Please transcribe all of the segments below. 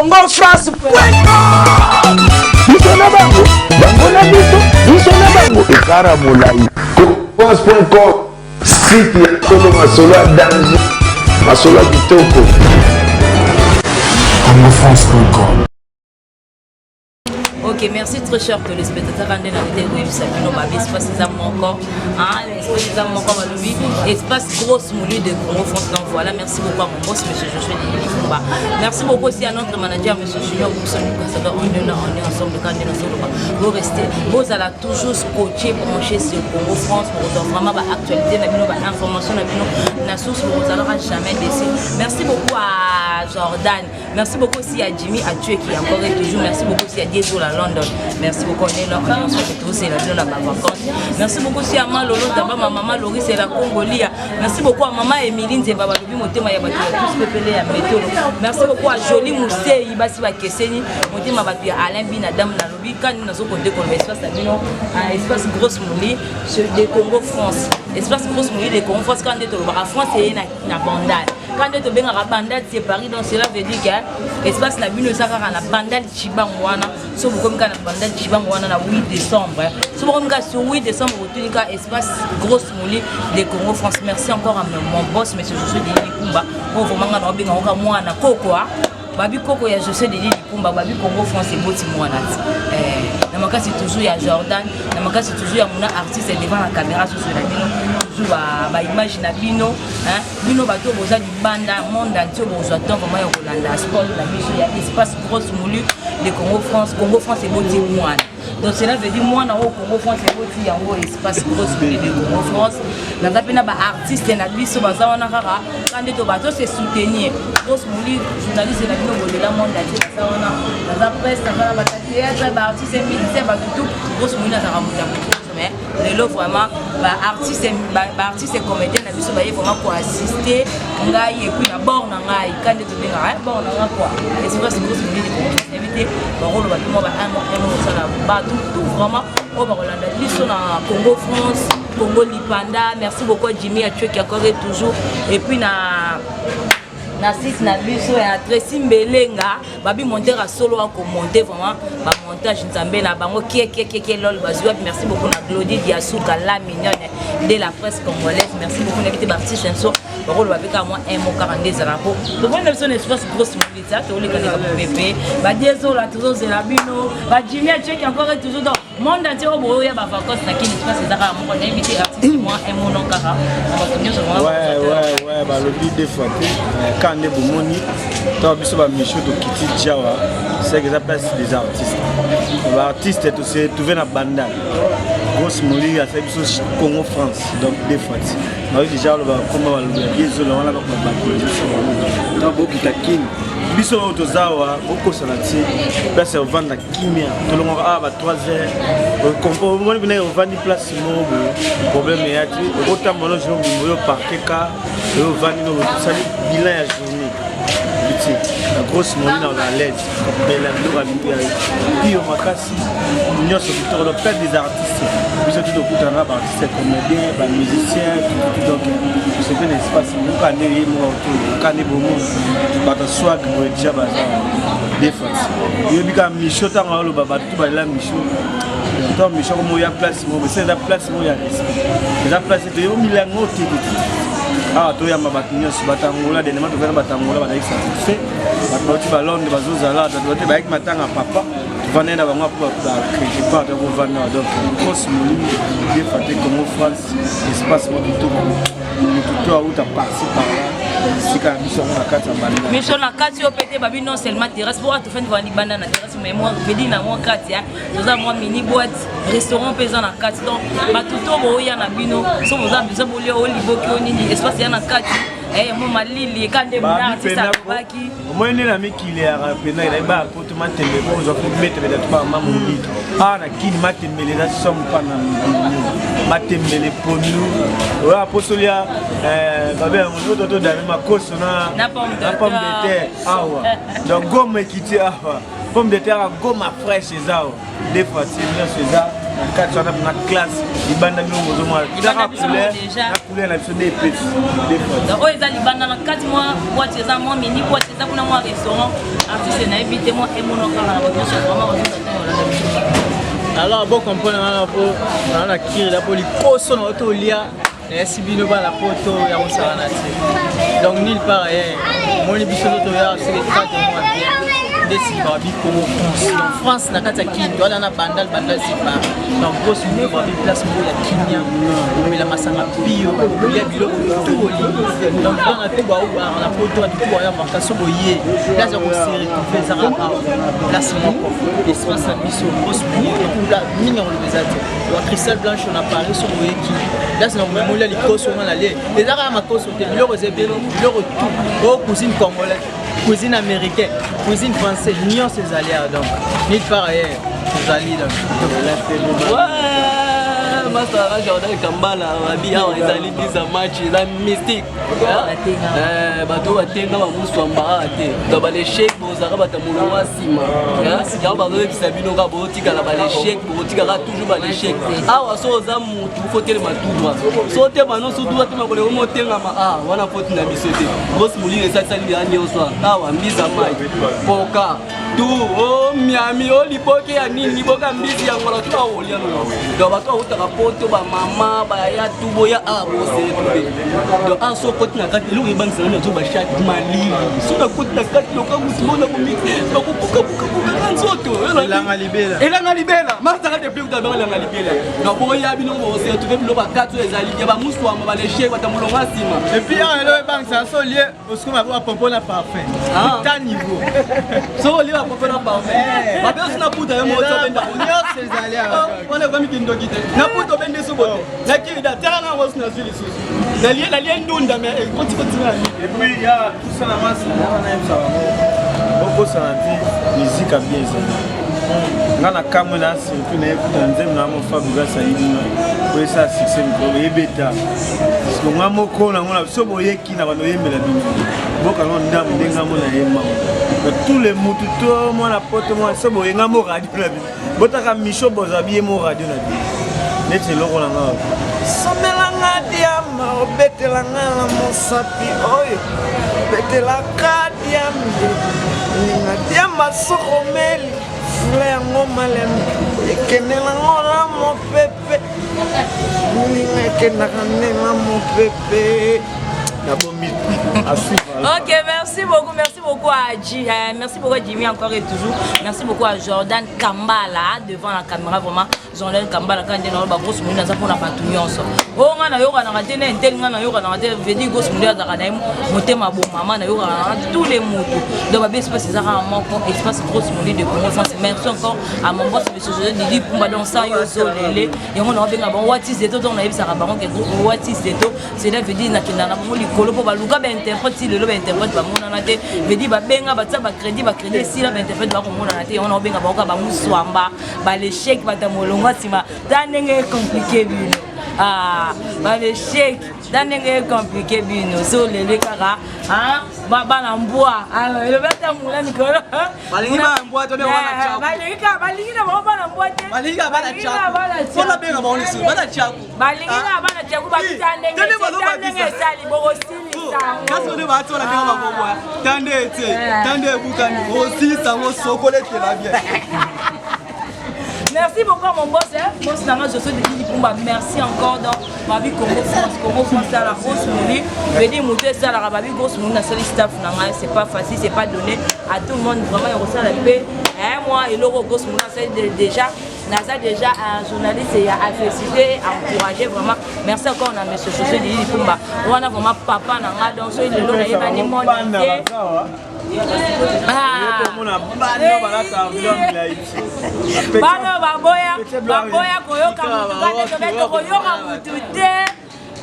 Congo France Biso na bango, bango na biso, biso na bango, ekara molai. Congo-France.com, site ya solo masolo ya danger, masolo ya kitoko. CongoFrance.com. Ok, merci très cher téléspectateur. Ande na ndenge koyebisa bino babi espace eza moko, espace eza moko, balobi espace grosse moulu de Congo France. Donc voilà, merci beaucoup à mon boss, monsieur Joshua Lifumba. Merci beaucoup aussi à notre manager, monsieur Junior Boukson Kasada. On est là, on est ensemble. Quand on est ensemble, vous restez, bozala toujours scotché, branché sur Congo France pour kozwa vraiment ba actualité na bino, ba information na bino na source, bozalaka jamais déçu. Merci beaucoup à Jordan. Merci beaucoup aussi à Jimmy Atue qui est encore et toujours. Merci beaucoup aussi à Diesel à London. Merci beaucoup. On est là, on est ensemble tous, c'est la la vacances. Merci beaucoup aussi à Maman Lolo Zamba, ma maman Loris et la Congolia. Merci beaucoup à maman Emilie Nzemba Balobi Motema ya bato ya tous pepele ya Metolo. Merci beaucoup à Jolie Moussei Basi ba Keseni Motema bato ya Alain Bina Dame na lobi kani nazo konde ko espace na bino, espace grosse mouli de Congo France. Espace grosse mouli de Congo France, quand tolobaka France eye na bandal, quand nde tobengaka bandal, c'est Paris. Donc cela veut dire que espace na bino eza kaka na bandal Chibango wana. So bokomi kaka na bandal Chibango wana na 8 décembre, so bokomi kaka sur 8 décembre, botuni kaka espace grosse mouli de Congo France. Merci encore à mon boss, monsieur Josué Denis Likumba, oyo vraiment nga na obenga oka mwana koko, babi koko ya José Denis Likumba, babi Congo France eboti mwana ti na makasi, toujours ya Jordan, na makasi toujours ya mona artiste devant la caméra, susu na bino toujours baimage na bino. Bino bato boza libanda, monde entier, bozwa temps vraiment ya kolanda sport na biso ya espace grosse moulu de Congo France. Congo France eboti mwana, donc cela veut dire mwana oyo Congo France eboti yango espace grosse moulu de Congo France. Naza mpe na baartiste na biso baza wana kaka ka nde to bato se soutenir. Grosse moulu, journaliste na bino bolela monde entier, baza wana, naza presse, naza na bato théâtre, baartiste musicien, bato tout. Grosse moulu, nazalaka moto ya moto, mais lelo vraiment baartiste comédien na biso baye vraiment koassiste ngai et puis na bord na ngai, ka nde tobengaka bord na ngai quoi, espace grosse moulu de Congo. Nayebi te bakoloba mpe mwa ba un mot, un mot kosala bato tout vraiment oyo bakolanda biso na Congo France, Congo Lipanda. Merci beaucoup à Jimmy Atueki encore et toujours, et puis na site na biso ya Tracy Mbelenga, babi monteur solo, akomonte vraiment bamontage nzambe na bango kiekiekiekie lol bazwi wapi. Merci beaucoup na Glodi Diasuka, la mignonne de la presse congolaise. Merci beaucoup. Nayebi te baartiste nyonso bakoloba mpe kaka mwa un mot kaka nde ezala po tomoni na biso na espace grosse molita, tolekaleka mopepe badiezola, tozozela bino bajimi Atieki encore et toujours. Donc monde entier oyo boyoya bavacance na Kini, espace eza kaka moko. Nayebi te artiste, mwa un mot non kaka na bato nyonso. Ouais, balobi deux fois te ka nde bomoni ntango biso bamisio tokiti jawa, c'est que eza place des artistes. Baartiste tose trouve na Bandal, grosse moli asali biso Congo France. Donc deux fois ti bayo déjà oloba komba balobi ya biezola wana bato biso ntango bokita Kini, biso oyo toza awa bokosana ti place ya ovanda kimia. Tolongwaka awa ba 3 heures, omoni mpena ovandi place moko boye, problème eya ti okotambola no jour mobimba oyo parke ka oyo ovandi no osali bilan ya journée biti na grosse moli na oza l'aise, bela biloko ya pio makasi nyonso kitoko. Donc plein des artistes, biso ti tokutana na baartiste comédien, bamusicien, tututu. Donc tosepe na espace moka nde ye moko oka nde bomona bato swag boye déjà baza des fois. Oyebi kaka mission, ntango aloba bato tu balela mission, ntango mission komo ya place moko esa eza place moko ya respect, eza place ete yo milango te te awa toyamba bato nyonso. Batangola denema tovanda, batangola bazalaki satisfait, bato bauti balondre bazozala, bato bate bayaki matanga papa, tovandai na bango mpo quelque part tokovanda. Donc grosse molimi defa te Congo France, espace moko kitoko, motu to auta par-ci par-là, esika na biso yango na kati ya banda. Miso na kati oyo pete babi non seulement terrasse po tofandi vandi libanda na terrasse, mais moi vedi na mwa kati toza mwa mini boîte restaurant mpe eza na kati. Donc bato to boya na bino, so boza besoin bolia o liboki o nini, espace ya na kati mo malili eka nde mona artiste alobaki. Omoi nde na mikili yaka mpena ezali baya poto matembele po ozwa metembele to bamama moliki awa na Kini. Matembele eza somme mpa na matembele pondu oyo aposolia babe yango to todame makoso na pomme de terre awa. Donc goma ekiti awa, pomme de terre goma fraîche eza awa, deux fois ti nyonso eza. Na kati wana na classe libanda bino bozomona Libanda biso couleur moko déjà. na couleur na biso nde epesi deux fois. Donc oyo eza libanda, na kati mwa boîte, eza mwa mini boîte, eza kuna mwa restaurant. Artiste nayebi te, mwa emono kaka na bato nyonso vraiment bazozata kolanda biso. Alors bocomprendre wana mpo naa na kirila mpo likoso na oto olia nayesi bino bana poto ya kosala te. Donc nulle part ailleurs omoni biso to toya soki 4 mois bien nde nsima babi Congo France. Donc France na kati ya Kini, toala na Bandal. Bandal, c'est Paris. Donc grosse moko babi place moko ya kimia, omela masanga pio, olia biloko tout olingi. Donc bana to baobara na poto, bato to baya vacation, boye place ya kose retrouver ezaka awa, place moko, espace na biso grosse moko. Donc mingi ya koloba eza te. Ba Cristal Blanche na Paris, soki oyeki place na komemolia likoso nga na lie, eza kaka makoso te, biloko eza ebele, biloko tout oyo, cuisine congolais, cuisine américain, cuisine français, nyonso ezali awa. Donc nulle part ailleurs tozali donc. Ouais, masara Jordan Kambala babi awa ezali biza match, eza mystique. Bato batenga bamuswamba awa te. Donc baleshek bozalaka bato ya molongo ya nsima, yango bazoyebisa bino kaka botikala baleshek, bokotikaka toujours baleshek awa. So oza mutu, faut telema tout droit. So otema nyonso tout droit, tema koleko motengama a wana foti na biso te. Grosse molino esalisali ya nyonso awa, mbisa mai poka tu o miami o liboke ya nini, liboke ya mbisi ya ngola tu aolia nono. Donc bato bautaka poto, bamama bayaya tu boya awa bosele tu mpe. Donc awa so okoti na kati, eloko ebangisaka nazo bashak malili. So nakoti na kati loka mutu mona bakobukabukabuka nzoto. Elanga libela. Elanga libela masaka depuis kuta benga elanga libela. Donc boya bino bosele tu mpe biloko bakati oyo ezali ya bamuswamba, baleshek, bata molongo ya nsima. Et puis awa elo ebangisa so olie osikoma bapompo na parfum ta niveau. Soki olie bapompo na parfum bape osi na puta yo moto obenda. Nyonso ezali awa. Wana ekomi kindoki te. Na puta obendi so bote na kirida tala na yango nazwi lisusu nalie ndunda me ekotikotinga. Et puis ya tout ça na masi wana nayebisa bango, bokosana ti musique ya bien ezali. Nga na kamwe na surtout nayekuta nzembo na mo Fabregas ayibinga po esala succès mikolo ebeta siko. Nga moko nango na biso boyeki na bando oyembela bino bokango ndambo ndenge nga mo nayembango. Donc tous les mutu to mwana poto mwana so boye nga mo radio na bino botaka micho bozwa biye mo radio na bino neti eloko na nga somelanga diama obetelanga na mosapi oyo obetelaka diambe ninga diama sokomeli fula yango malembe ekendelango na mopepe ninga ekendaka nde na mopepe nabombi à suivre. Ok, merci beaucoup, merci beaucoup à merci beaucoup à Jimmy encore et toujours. Merci beaucoup à Jordan Kambala devant la caméra, vraiment. Jordan Kambala quand il y a grosse moune za pona batu nyonso. Oh nga na yoka na te na intel nga na yoka na te vedi grosse moune za kana motema bo mama na yoka na tous les motos. Donc ba espace za moko espace grosse moune de Congo France. Merci encore à mon boss monsieur José Didi Pumba donc ça yo zo lele. Yango na benga bon what is the donc na yebisa bango ke what is the cela veut dire nakenda na bango likolo mpo baluka bainterprète ti lelo bainterprète bamonana te. Veut dire babenga batia bacrédit, bacrédit esila, bainterprète bakomonana te. Yango na obenga bango kaka bamuswamba, baleshek, bato ya molongo nsima. Ta ndenge ecompliquer bino, baleshek, ta ndenge ecompliquer bino. So lele kaka bana mbwa elobi ata mula mikolo. Balingi bana mbwa te, bana tchaku. Balingi kaka, balingi na bango bana mbwa te. Balingi kaka bana tchaku. Mpona benga bango lisusu bana tchaku. Balingi kaka bana tchaku babita ndenge Tende ta ndenge esali bokosilisa. Kasi onde baati wana ndenge bakobwa tande ete tande ebukani osilisa yango sokoletela bien. Merci beaucoup à mon boss, hein. Boss Nanga Josué de Didi Pumba. Merci encore. Donc, Babi Congo France, Congo France, à la grosse mouli. Je dis, Moutou, ça, la Babi grosse mouli, la seule staff Nanga, c'est pas facile, c'est pas donné à tout le monde. Vraiment, il reçoit la paix. Hein, moi, et l'euro grosse mouli, c'est déjà. Naza déjà un journaliste et à féliciter, à encourager vraiment. Merci encore à monsieur Josué de Didi Pumba. On a vraiment papa Nanga, donc, ce le lot, il y a monde entier. Ah. Omona bana balata biloko milai. Bana baboya, baboya koyoka mutu kande tobe tokoyoka mutu te.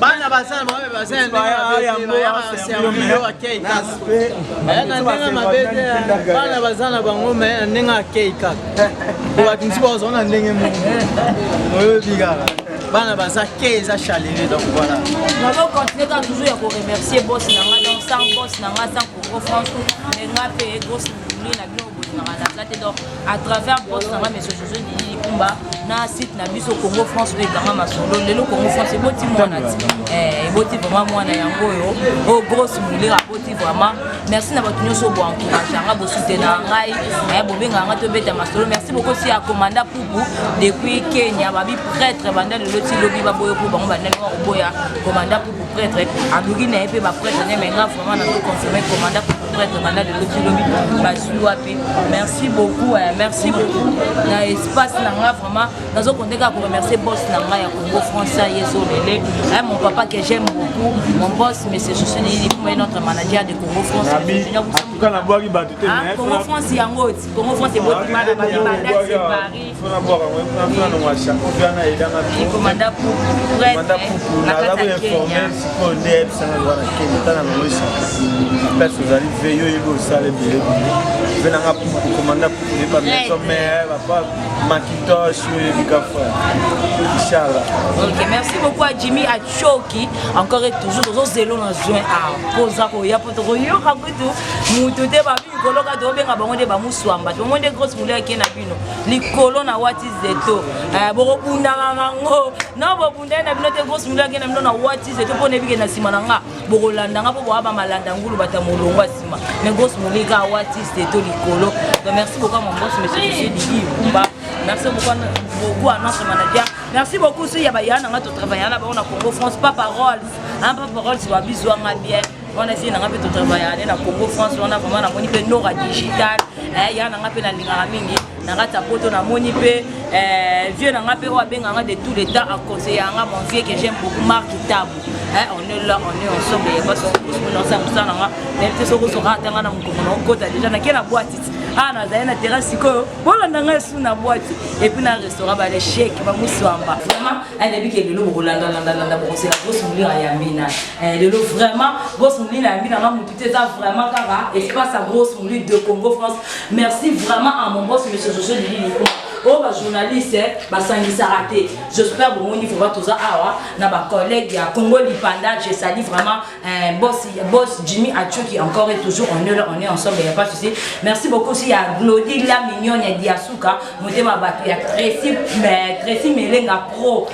Bana basala bango basala ndenge akei kaka, na ndenge mabe te. Bana baza na bango me na ndenge akei kaka, po bato mosusu bazala na ndenge moko oyobi kaka bana baza ke eza chaleur. Donc voilà. Nazo continuer kaka toujours ya koremercier boss na nga. Donc sans boss na nga, sans Congo France, mais nga mpe grosse mouli na bino. nalingaka naza te. Donc à travers boss na nga, monsieur Josué Didi Likumba, na site na biso Congo France oyo ekanga masolo. Lelo Congo France eboti mwana ti, eboti vraiment mwana yango oyo, oyo grosse moulire aboti vraiment. Merci na bato nyonso boencourage yanga, bosoutenaka ngai, bobengaka nga tobeta masolo. Merci beaucoup aussi ya commanda Pupu depuis Kenya. Babi prêtre banda lelo ti lobi baboyo mpo bango bandani wa koboya commanda Pupu prêtre aluki na ye mpe baprêtre ne. Me nga vraiment nazoconfirme, commanda Pupu prêtre banda lelo ti lobi bazwi wapi. Merci beaucoup, merci beaucoup na espace na nga. Vraiment nazokonte kaka koremercier boss na ngai ya Congo France, ye Zolele, mon papa que j'aime beaucoup, mon boss monsieur Josué Lili, notre manager de Congo France. Nabwaki bato te. Congo France yango ti Congo France eboti bana babibanda, c'est Paris. Commanda Pupu prêtre na kati ya Kenya. Sikoyo nde yebisanga loka na Kenya, tala nango esaka place ozali ve yo oyebi osala ebele ve nanga Pupu, commanda Pupu, yeba maison mère, papa Makintosh, oyebi ka frère, inchallah. Ok, merci beaucoup à Jimmy Achoki encore et toujours. Tozozelo na juin awa mpo koya mpo tokoyoka kutu mutu te. Babi likolo kaka tokobenga bango nde bamuswamba, bango nde grosse moulure ake na bino likolo na wati zeto, bokobundaka nango na bobunda ye na bino te. Grosse moulure ake na bino na wati zeto mpo nayebike na nsima na nga bokolanda nga mpo boya bamalanda ngulu bata molongo ya nsima. Mais grosse moulure kaka wati zeto likolo. Donc merci beaucoup à mon boss, monsieur Josué Didi Ikumba. Merci beaucoup, beaucoup à notre manager. Merci beaucoup aussi ya baya na nga totravailla na bango na Congo France, Papa Rolls, hein, Papa Rolls babizwanga bien wana esi nanga mpe totravailla ne na Congo France wana. Vraiment namoni mpe Nora Digital, ya nanga mpe nalingaka mingi na kati ya poto. Namoni mpe vieux nanga mpe oyo abenganga de tout le temps, aconseille yanga, mon vieux que j'aime beaucoup, Marc Tabu. On est là, on est ensemble, ya pas souci. Mosala nanga nayebi te soki osoka atanga na mokongo na okota déjà nake na boîte awa, nazali na terrasse sikoyo, bolanda ngai esu na boîte et puis na restaurant baleshek bamuswamba. Vraiment nayebi ke lelo bokolandalandalanda, bokosela grosse moulure ayambi na lelo. Vraiment grosse moulure ayambi nanga motu te, eza vraiment kaka espace ya grosse moulure de Congo France. Merci vraiment à mon boss, monsieur José Lili Likuma, oyo bajournaliste basangisaka te. J'espère bomoni vraiment toza awa na bacollègue ya Congo Lipanda. Je salue vraiment boss, boss Jimmy Achuki encore et toujours. On est là, on est ensemble, il y a pas de souci. Merci beaucoup aussi à Glody la mignonne ya Diasuka motema bato ya Tracy, mais Tracy Melenga pro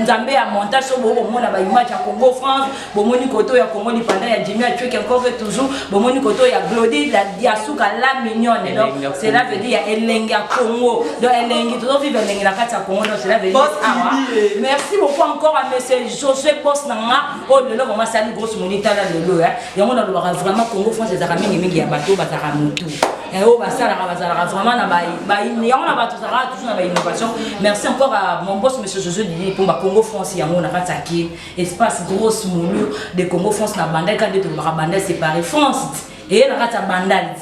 nzambe ya montage. So bokomona baimage ya Congo France, bomoni koto ya Congo Lipanda ya Jimmy Achuki encore et toujours, bomoni koto ya Glody la Diasuka la mignonne. Donc cela veut dire elenge ya Congo, donc elengi tozovivre elengi na kati ya Congo. Donc cela veut dire awa merci beaucoup encore à monsieur José, boss na nga oyo lelo vraiment asali grosse moni. Tala lelo yango nalobaka vraiment Congo France ezalaka mingimingi ya bato bazalaka motu oyo basalaka, bazalaka vraiment na yango na bato ezalaka toujours na bainnovation. Merci encore à mon boss, monsieur José Didi Pomba. Congo France yango na kati ya Kin, espace grosse moulure de Congo France na Bandal. Ka nde tolobaka Bandal séparé France eye na kati ya Bandal,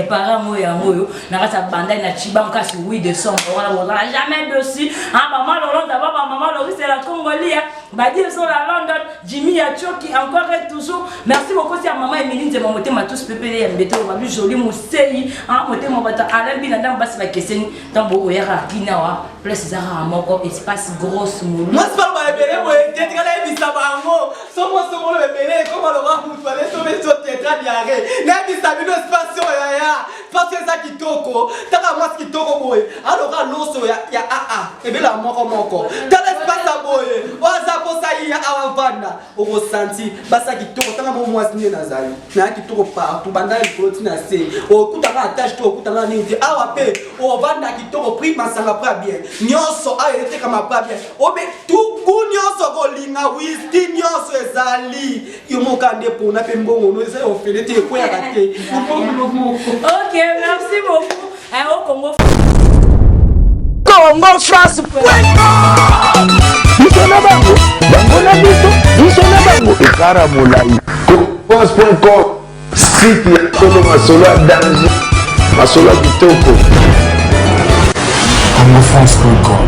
parent oyo yango oyo na kati ya Bandal na Cibango kasi 8 décembre wana bozala jamais dessus. Mama Lolonda, baba mama Loris la Congolia badi biso na London, Jimmy ya Choki encore et toujours. Merci beaucoup si ya mama Emili Nzema motema tous pepele ya mbeto babi joli mosei motema bato Alain Bina ndambo basi bakeseni. Ntango oyaka kina wa place eza kaka moko, espace grosse molu. Mwasi baloba ebele boye te, tikala yebisa bango somo songolo ebele ekoma loka mutu alesobeso tetra diare. Nayebisa bino espace oyo yaya, espace oyo eza kitoko. Taka mwasi kitoko boye aloka loso ya aa ebela moko moko. Tala espace ya boye oyo aza posa iya awa vanda okosanti basa kitoko. Tanga mo mwasi nde nazali naya kitoko partout, banda likolo ntina se okutanga attache te, okutanga nini te. Awa mpe ovanda kitoko, prix masanga pra bien nyonso awa etekama pra bien, obe tuku nyonso kolinga whisky nyonso ezali yo moka nde mpona mpe mbongo no eza ofele te, ekweyaka te. Ok, merci beaucoup. Au Congo. Congo France. Biso na bango, bango na biso, biso na bango ekara molai. France.com, site ya solo, masolo ya danger, masolo ya kitoko. congofrance.com.